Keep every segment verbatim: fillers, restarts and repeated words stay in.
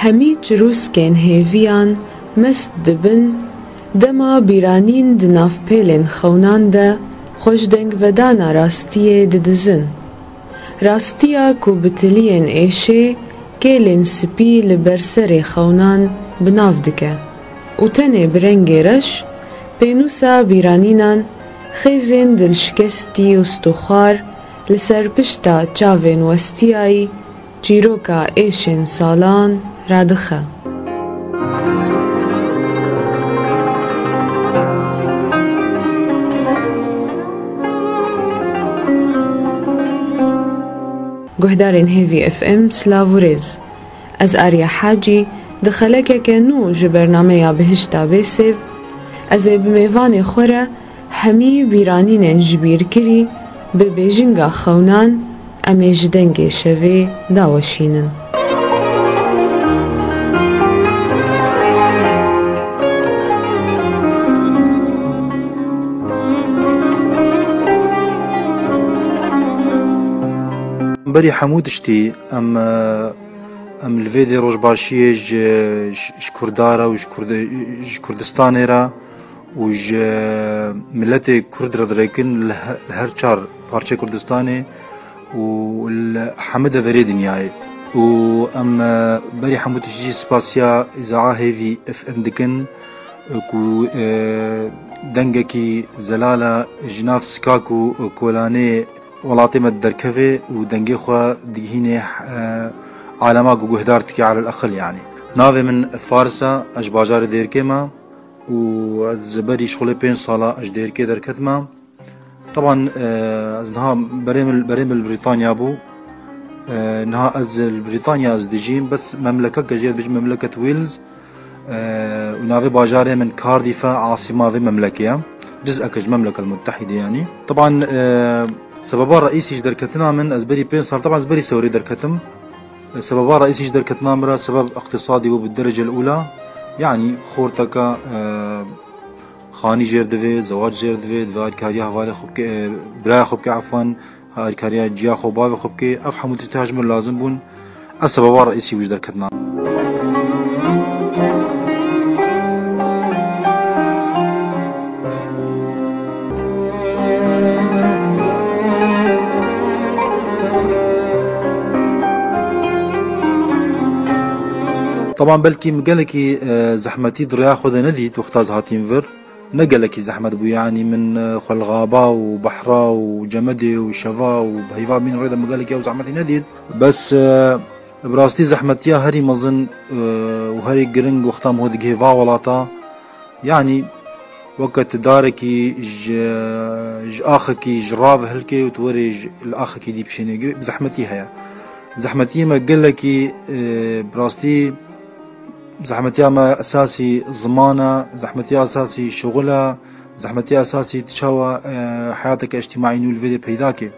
Hemî çirûskên hêviyan mest dibin, dema bîranîn di navpêlên xewnan de xwe ji dengvedana rastiyê didizin. Rastiya ku bi tiliyên êşê kêlên spî li ber serê xewnan bi nav dike û tenê bi rengê reş pênûsa bîranînan xêzên dilşikestî û stûxwar li ser pişta çavên westiyayî çîroka êşên salan radixe. Guhdarên Hêvî F M, silav û rêz. Ez Arya Hacî, di xelekeke nû ji bernameya Bihişta Bêsêv, ez ê bi mêvanê xwe re hemî bîranînên ji bîr kirî bi bêjinga xewnan, em ê ji dengê şevê daweşînin. Berî hemû tiştî em, e, em li vê dê rojbaşiyê ji, ji, ji Kurda re û ji Kurd-, ji Kurdistanê re û ji miletê Kurd re dirêkin li he-, li her çar parçeyê Kurdistanê û li hemû deverê dinyayê. Û em, e, berî hemû tiştî jî spasiya Îzaa Hêvî F M dikin, e, ku, e, dengekî zelal e ji nav sikak û kolanê welatê me derkeve û dengê xwe digihîne, e, alema ku guhdar dike, elel eqil, yanî. Navê min Faris e, ez ji bajarê Dêrkê me û ez berî şixulê pênc sala ez ji Dêrkê derketime. Teban, e, ez niha berê min, berê min li Brîtanya bû. E, niha ez li Brîtanya ez dijîm, bes memlekeke jê dibêjin memleket Wales. E, û navê bajarê min Cardiff e, asîma vê memlekê ye. Ciz'eke ji Memleket Mutehîdê, yanî. Teban, e, sebeba reîsî ji derketina min, ez berî pênc sal, teban ez berî sewrê derketim. E, sebeba reîsî ji derketina min re sebeb iqtisadî bû bi derecel ûla. Yanî xorteke, e, xanî jêr divê, zewac jêr divê, divê alîkariya hevalê xwe bike, e, biraya xwe bike, efwan, alîkariya ciya xwe, bavê xwe bike. Ev hemû tiştê ji min lazim bûn. Ev sebeba reîsî wî ji derketina. Teban belkî min gelekî, e, zehmetî di rêya xwe de nedît wexta ez hatîm vir. Ne gelekî zehmet bû, yanî min, e, xwe li xaba û behra û cemedê û şeva û bi heyva bîn rê de min gelekî ew zehmetî nedît. Bes, e, bi rastî zehmetiya herî mezin, e, û herî giring wexta min hû digihê va welata, yanî weke tu darekî ji, ji axekî ji rav hilkê û tu werê ji, li axekî dî bişênê, bi zehmetî heye. Zehmetiyê me gelekî, e, bi rastî zehmetiya me esasî ziman e, zehmetiya esasî şixul e, zehmetiya esasî tu çawa, e, heyateke îctimaî nû li vê dê peyda ke.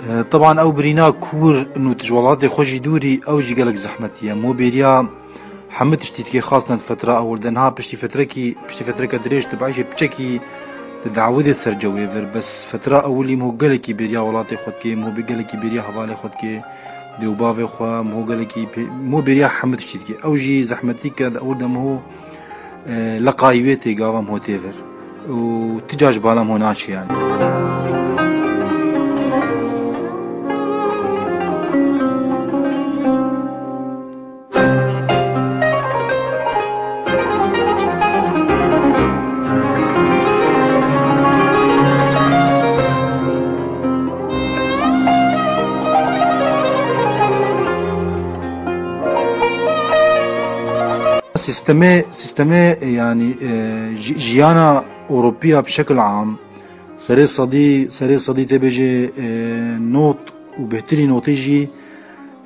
E, teban ew birîna kûr û tu ji welatê xwe jî dûrî, ew jî gelek zehmetî ye. Mo bêriya hemû tiştî dike, xastan fetra ewil de. Niha piştî fetrekî, piştî fetreke dirêj tu bihişê piçekî di dawidê ser cewê vir. Bes fetra ewilî mo gelekî bêriya welatê xwe dike, mo bi gelekî bêriya hevalê xwe dike, dê û bavê xwe, mo gelekî pê-, mo bêriya hemû tiştî dike. Ew jî zehmetî ke di ewil de mo, e, leqayî wê tê gava mo tê vir. Û ti ca ji bala mo naçe, yanî. Sîstemê, sîstemê, yanî, e, ji-, jiyana Ewropiya bi şekil am, serê sedî, serê sedî tê bêjê, e, not û bêhtirî notî jî,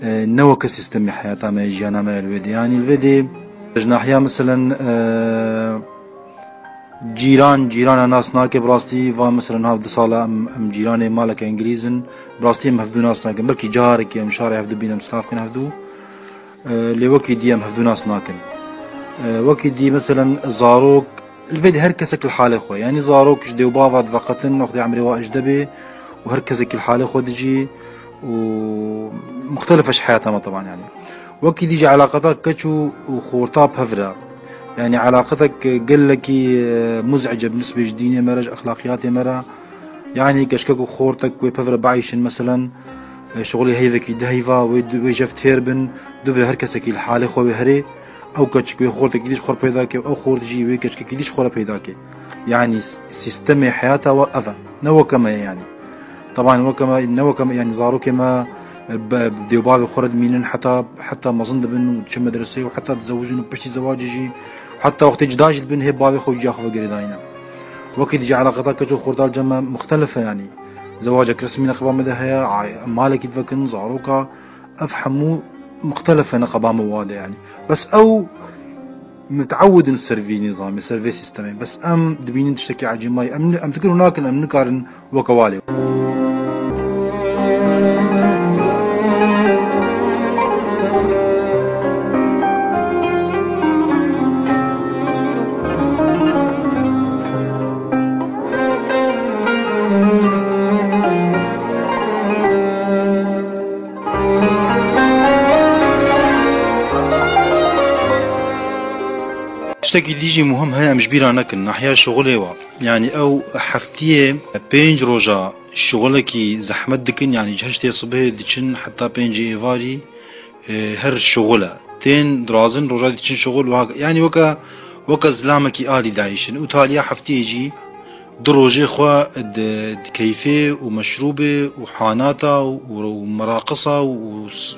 e, ne weke sîstemê heyata me, jiyana me li vê dê. Yanî li vê dê Ji nahiya, meselen, e, cîran, cîrana nas nake, bi rastî va, meselen, ha du sala em, em cîranê maleke îngilîz in, bi rastî em hevdû nas nakin. Belkî carekê em şarê hevdû bînin, em silav kin hevdû. E, lê wekî dî em hevdû nas nakin. E, wekî dî, meselen, zarok, li vê de her kesek li halê xwe. Yanî zarok ji dê û bava diveqetin, wextê emrê wa ji de bê û her kesekî li halê xwe dijî û muxtelife ji heyata me teban yanî. Wekî dî jî eleqeta keç û, û xorta pevre. Yanî eleqetek gelekî, e, muz'ice bi nisbê ji dînê me re, ji exlaqiyatê me re. Yanî keçkek û xortek wê pevre bieyşin, meselen, e, şixulê heyvekî du heyva, wê du, wê jev têr bin, dûvre her kesekî li halê xwe wê herê, ew keçik wê xortekî dî ji xwe re peyda ke, ew xort jî wê keçkekî dî ji xwe re peyda ke. Yanî s-, sîstemê heyata we ev e. Ne weke me ye yanî. Teban weke me, ne weke me, yanî zarokê me, e, be, dê û bavê xwe re dimînin, heta, heta mezin dibin û diçin medresê û heta dizewicin û piştî zewacê jî, heta wextê cida jî dibin, hê bavê xwe û ciya xwe ve girêdayî ne. Wekî dî jî eleqeta keç û xorta li cem me muxtelif e yanî. Zewacek resmî ne qeba me de heye, a-, malekî divekin, zaroka, ev hemû muxtelif e ne qeba me wa de yanî. Bes ew miteewid in ser vî nîzamê, ser vê sîstemê. Bes em dibînin tiştekî ecêmayî. Em, em dikin û nakin, em nikarin weke walê. Tiştekî dî jî muhim heye, em ji bîra nekin, nahiya şixulê wa. Yanî ew heftiyê pênc roja şixulekî zehmet dikin, yanî ji heştê sibihê diçin heta pêncê êvarî, e, her şixul e. Tên dirazin, roja diçin şixul, wiha, yanî weke, weke zilamekî alî dayîşin. Û taliya heftiyê jî du rojê xwe di, di keyfê û meşrûbê û hanata û, û meraqisa û, û s-,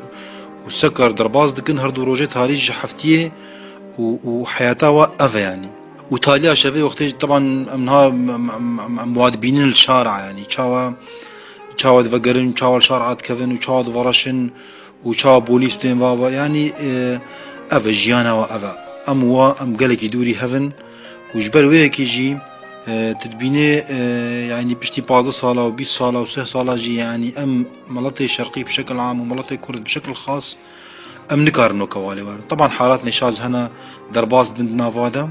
û sekar derbas dikin. Her du rojê tarî ji heftiyê û, û heyata we ev e yanî. Û taliya şevê wextê, teban, em niha em, em, em, em, em wa dibînin li şara, yanî çawa, çawa divegerin, çawa li şara dikevin û çawa divereşin û çawa polîs tên va ve, yanî, e, ev e, jiyana we ev e. Em wa, em gelekî dûrî hev in û ji ber wê yekê jî, e, tu dibînê, e, yanî piştî pazdeh sala û bîst sala û sih sala jî, yanî em miletê şerqî bi şekil am û miletê kurd bi şekil xas, em nikarin weke walê werin. Teban halat nêşaz hene derbas dibin di nava de.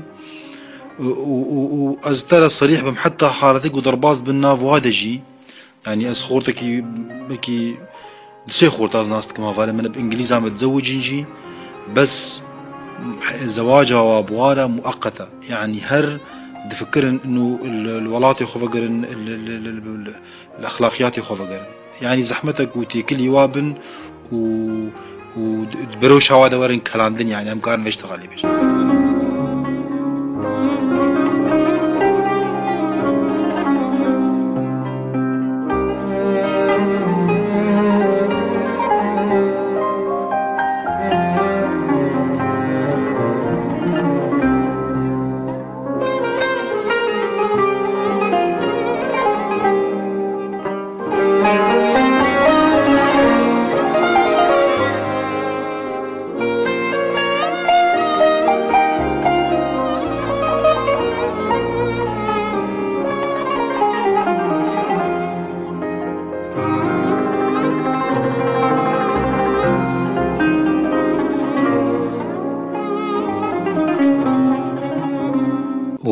Û, û, û, û ez te re serîh bim, heta haletê ku derbas dibin nav wa de jî, yanî ez xortekî, belkî du sê xorta ez nas dikim, hevalê min bi îngilîza me dizewicin jî, bes zewaca wa bi wa re mueqet e. Yanî her difikirin inu li, li welatê xwe vegerin, li, li, li, li, li, li exlaqiyatê xwe vegerin. Yanî zehmetek û têkilî wa bin û, û di, di beroşa wa de werin kelandin, yanî em karin vê ji te xelê bêjin.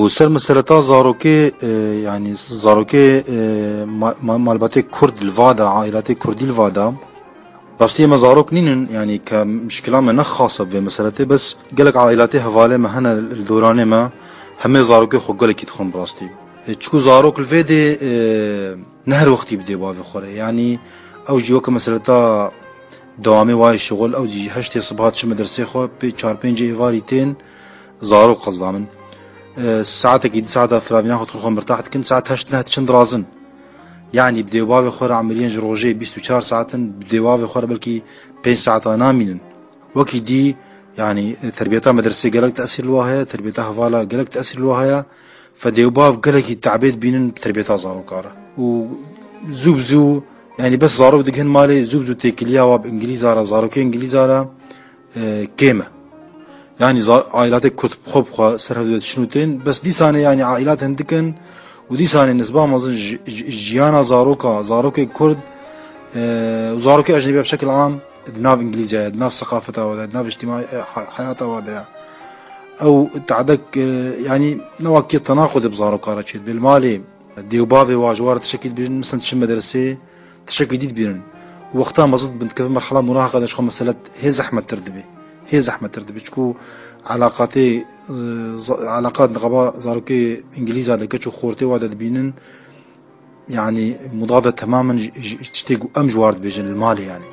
Û ser meseleta zarokê, e, yanî zarokê, e, ma-, ma-, malbatê Kurd li va de, aîlatê Kurdî li va de, rastî me zarok nînin, yanî ke mişkila me ne xas e bi vê meseletê, bes gelek aîlatê hevalê me hene li doranê me, hemê zarokê xwe gelekî dixwin bi rastî. E, çiku zarok li vê dê, e, ne her wextî bi dê bavê xwe re. Yanî ew jî weke meseleta dewamê wayê şixul, ew jî heştê siba diçin medresê xwe, pê çar pêncê êvarî tên zarok qezda min. E, saetekî di saeta firavîna xwe dixin xwe mirtah dikin, saet heşt neh diçin dirazin. Yanî bi dê û bavê xwe re emiriyên ji rojê bîst û çar saet in, bi dê û bavê xwe re belkî pênc saeta namînin. Wekî dî, yanî, terbiyeta medresê gelek tesîr li wa heye, terbiyeta hevala gelek tesîr li wa heye. Fe dê û bav gelekî te'bê dibînin bi terbiyeta zaroka re. Û zû bi zû, yanî bes zarok digihin malê, zû bi zû têkiliya wa bi îngilîza re, zarokê îngilîza re, e, kêm e. Yanî za-, aîlatê Kurd bi xwe bi xwe ser hevdû diçin û tên, bes dîsanê yanî aîlat hindik in û dîsanê nisba mezin ji, ji, jiyana zaroka, zarokê Kurd, e, û zarokê ecnebî bi şekil am di nav Îngilîzya ye, di nav seqafeta we de, di nav îctîmai, e, ha-, heyata we de ye. Ew tadek, e, yanî ne wekî tenaqudê bi zaroka re çêt, bê li malê dê û bavê wa ji war tişekî dibînin, mislin diçin medresê, tişekî dî dibînin. Û wexta mezin dibin dikevin merhala muraheqa de ji xwe mesele hê zehmettir dibe. Hê zehmettir dibe. Çku elaqatê, e, za-, elaqat niqaba zarokê Îngilîza de keç û xortê wa de dibînin, yanî mudade temamen ji, ji, ji tiştê ku em ji war dibêjin li malê yanî.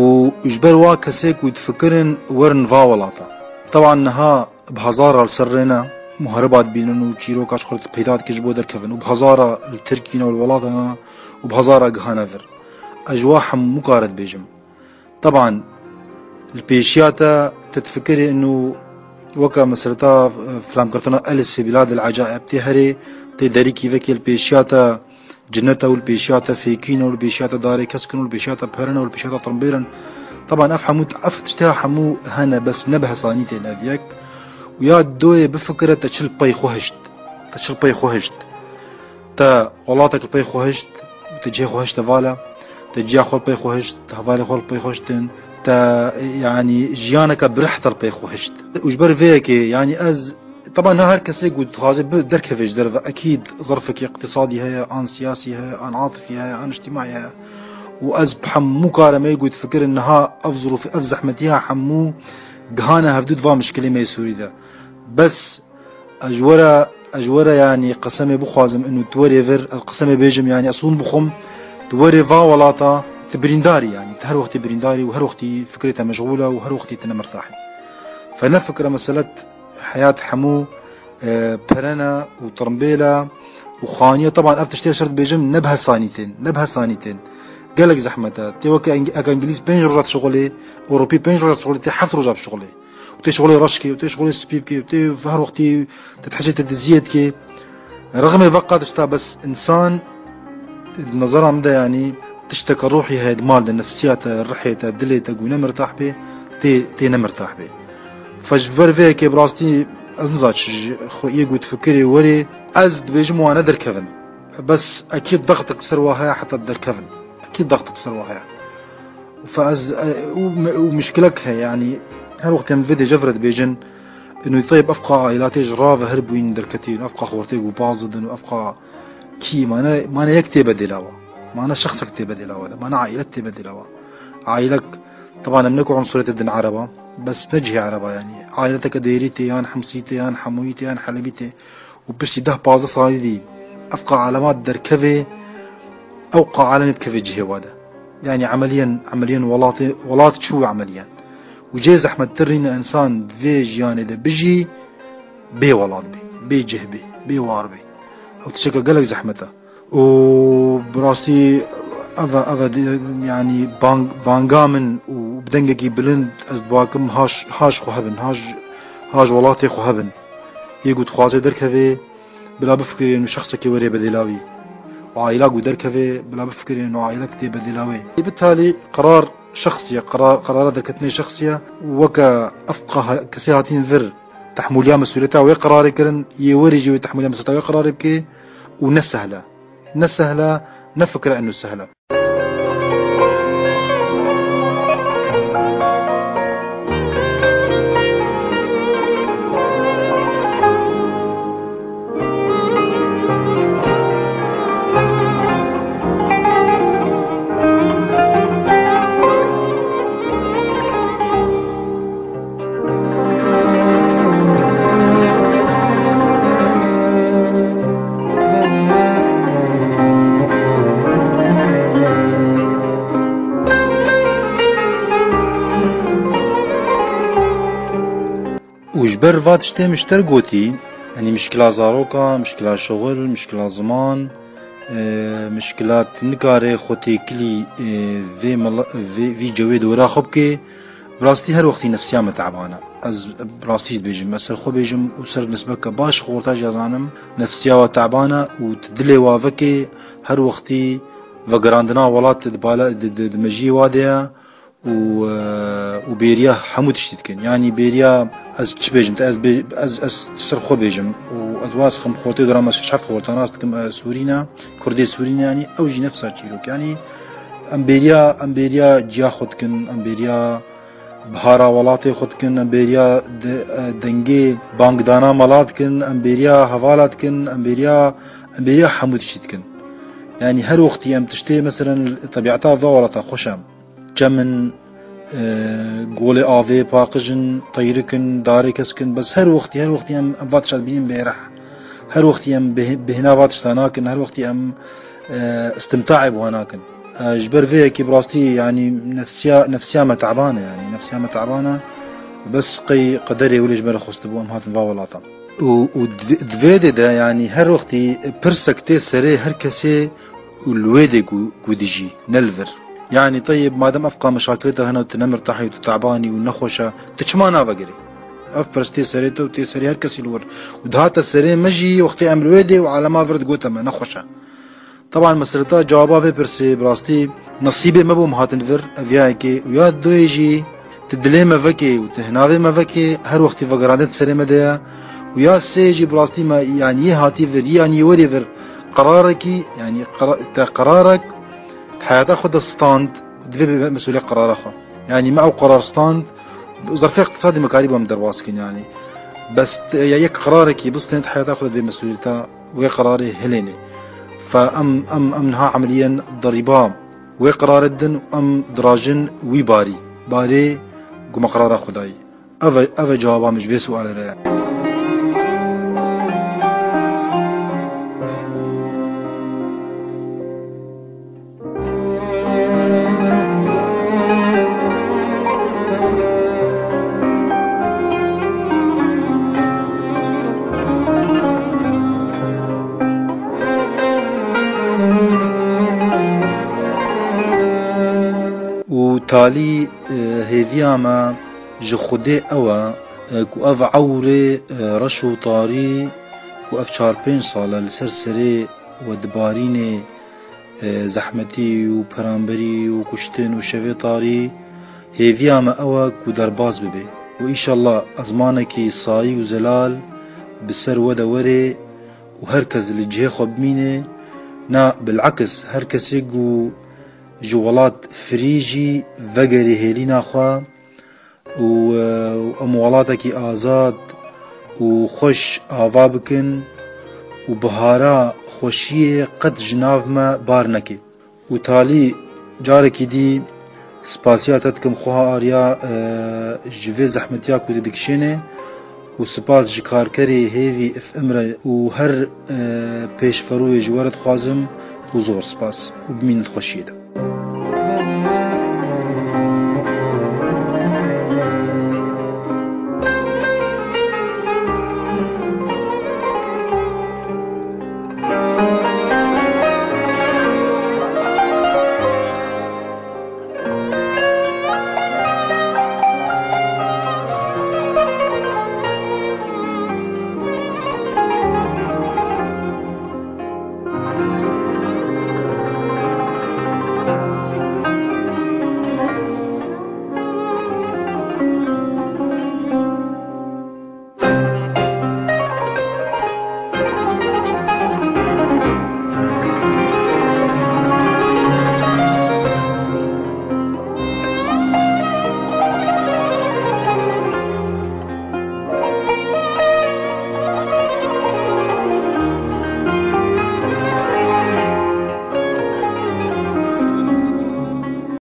Û ji ber wa kesê ku difikirin werin va welata. Teban niha bi hezara li ser rê ne, muhariba dibînin û çîroka ji xwe peyda dike ji bo derkevin. Û bi hezara li Tirkî ne û li welata ne û bi hezara gihane vir. Ez ji wa hemûka re dibêjim. Teban, li pêşiya te, te difikirî inu weke mesreta, e, filamkirtina Alice fi Biladil Ecaib tê herê, tê derîkî vekê li pêşiya te cinnet e û li pêşiya te fêkîn e û li pêşiya te darê kesk in û li pêşiya te pere ne û li pêşiya te tirmbêl in. Teban ev hemû, ev tiştê hemû hene, bes ne bi hesanî tê, ne ev yek. Û ya doyê bifikire te çi li pey xwe hişt. Te çi li pey xwe hişt. Te welatek li pey xwe hişt, te cihê xwe hişt hevala, te ciya xwe li pey xwe hişt, te hevalê xwe li pey xwe hiştin, te, yanî, jiyaneke bi rih te li pey xwe hişt. Û ji ber vê yekê, yanî, ez, teban, ne her kesê ku dixwaze bi derkeve ji derve, ekîd zerfekî iqtisadî heye, an siyasî heye, an atifî heye, an îctîmaî heye. Û ez bi hemû karê me ku difikirin niha ev zirûf, ev zehmetiya hemû gihane hevdû di va mişkilê me yê Sûrî de. Bes Ez ji we re, ez ji we re, yanî, qesemê bixwazim û tu werê vir, ez qesemê bêjim, yanî, ez hûn bixwim, tu werê va welata, tu birîndarî, yanî, tu her wextî birîndarî û her wextî fikrê te meşxûl e û her wextî tu nemirtahî. Fe ne fikre meselet heyat hemû, e, perene û tirmbêle û xaniye. Teban ev tiştê şert bêjim, ne bi hesanî tên, ne bi hesanî tên. Gelek zehmet e. Tê weke Eng-, eke Îngilîz pênc roja dişixulê, Ewropî pênc roja dişixulê, tê heft roja bişixulê. Û tê şixulê reş kê, û tê şixulê spî bikê, û tê her wextî te dihecê te diziyê dikê. Rexmê veqa tişta bes însan, di nezera min de, yanî, tişteke ruhî heye di mal de, nefsiya te, rihê te, dilê te ku nemirtah bê, tê, tê nemirtah bê. Fe ji ver vê yekê bi rastî ez niza çi ji xwe yê ku difikirê werê, ez dibêjim wane derkevin. Bes ekîd dextik ser wa heye heta derkevin. Ekîd dextik ser wa heye. Fe ez, e, û, û mişkilek heye, yanî her wextê em vê dê cevre dibêjin, û teyb ev qa aîlatê ji rave her bûyîn derketîn, ev qa xortê ku baz didin û ev qa kî mane, mane yek tê bedêla we. Mane şexsek tê bedêla we de. Mane aîlek tê bedêla we. Aîlek, teban em ne ku unsuriyetê din ereba, bes ne cihê ereba yanî. Aîleteke dêrî tê, yan himsî tê, yan hemûyî tê, yan helebî tê. Û piştî deh pazdeh salî dî ev qa alema derkevê, ew qa alemê bikevê cihê wa de. Yanî emeliyen, emeliyen welatê, welat çû emeliyen. Û cê zehmettir rîne însan di vê jiyanê de bijî, bê welat bê, bê cih bê, bê war bê. Ew tişteke gelek zehmet e. Û bi rastî ev e, ev e, yanî bang, banga min û bi dengekî bilind ez dibakim, haş, haş xwe hebin, haş, haş welatê xwe hebin. Yê ku dixwaze derkeve, bila bifikirê û şexsekê were bedêla wî. Û aîla ku derkeve, bila bifikirê û aîlek tê bedêla wê. Bi talî qerar şexsî ye, qerar, qerara derketinê şexsî ye. Weke ev qa-, kesê hatîn vir tehmûliya mesûliyeta wê qerarê kirin, yê werê jî wê tehmûliya mesûliyeta wê qerarê bike û ne sehl e. Ne sehl e, ne fikre eno sehl e. Ber va tiştê min ji te re gotî, yanî mişkila zaroka, mişkila şixul, mişkila ziman, e, mişkila tu nikare xwe têkilî, e, vê mila-, vê, vî cewê dora xwe bike. Bi rastî her wextî nefsiya me teban e. Ez bi rastî dibêjim, ez ser xwe bêjim û ser nisbeke baş xorta jî zanim, nefsiya we teban e û tu dilê we veke her wextî vegerandina welat di bala, di, di, di mejiyê wa de ye. û, e, û bêriya hemû tiştî dikin. Yanî bêriya, ez çi bêjim te, ez bê-, ez, ez ser xwe bêjim û ez waz xim xortê dora me şeş heft xorta nas dikim, e, Sûrî ne, Kurdê Sûrî ne, yanî ew jî nefsa çîrok. Yanî em bêriya, em bêriya ciya xwe dikin, em bêriya bihara welatê xwe dikin, em bêriya de-, e, dengê bangdana mala dikin, em bêriya hevala dikin, em bêriya, em bêriya hemû tiştî dikin. Yanî her wextî em tiştê, meselen, tebiata va welata xweş e. Çem in, e, golê avê paqij in, teyrik in, darê kesk in, bes her wextî, her wextî em, em va tişta dibînin bêreh. Her wextî em bih-, bihna va tişta nakin, her wextî em, e, istimtaê bi wan nakin. E, ji ber vê yekê bi rastî, yanî nefsiya, nefsiya me teban e, yanî nefsiya me teban e. Bes qey qederê wile ji me re xwestibû, em hatin va welatan. Û, û di vê, di vê dê de, yanî her wextî pirsek tê serê her kesê û li wê dê ku, ku dijî, ne li vir. Yanî teyib, madem ev qa meşakilê te hene û tu ne mirtahî û tu tebanî û nexweş e, tu çima navegirî? Ev pirs tê serê te û tê serê her kesî li wir. Û dihate serê me jî wextê em li wê dê û alema vir digote me, nexweş e. Teban meseleta cewaba vê pirsê bi rastî nesîbê me bû em hatin vir, ev ya yekê û ya doyê jî tu dilê me vekê û tu hinavê me vekê, her wextî vegerandin di serê me de ye. Û ya sê jî bi rastî me, yanî yê hatî vir, yanî yê werê vir qerarekî, yanî qera-, te qerarek di heyata xwe de stand, divê bê mesûlê qerara xwe. Yanî me ew qerar stand, zerfê iqtisadî me karî bû em derbas kin yanî. Bes te, ya yek qerarekî bistêne di heyata xwe de divê mesûlîta wê qerarê hilêne. Fe em, em, em niha emeliyen derîba wê qerarê didin û em dirajin wî barî. Barê ku me qerara xwe dayî. Ev e, ev e cewaba min ji vê sualê re ye. Û talî, e, hêviya me ji Xwedê ew e, e, ku ev ewrê, e, reş û tarî ku ev çar pênc sal e li ser serê we dibarînê, e, zehmetî û peranberî û kuştin û şevê tarî, hêviya me ew e ku derbas bibe. Û îşallah ezmanekî sayî û zelal bi ser we de were û her kes li cihê xwe bimîne. Na bil'eks, her kesê ku ji welat firî jî vegerê hêlîna xwe û, e, û em welatekî azad û xweş ava bikin û bihara xweşiyê qet ji nav me bar neke. Û talî carekî dî spasiya te dikim, xweha Arya, e, ji vê zehmetiya ku tu dikişêne û spas ji karkerê hêvî F M re û her, e, pêşverûyê ji we re dixwazim û zor spas û bimînin di xweşiyê de.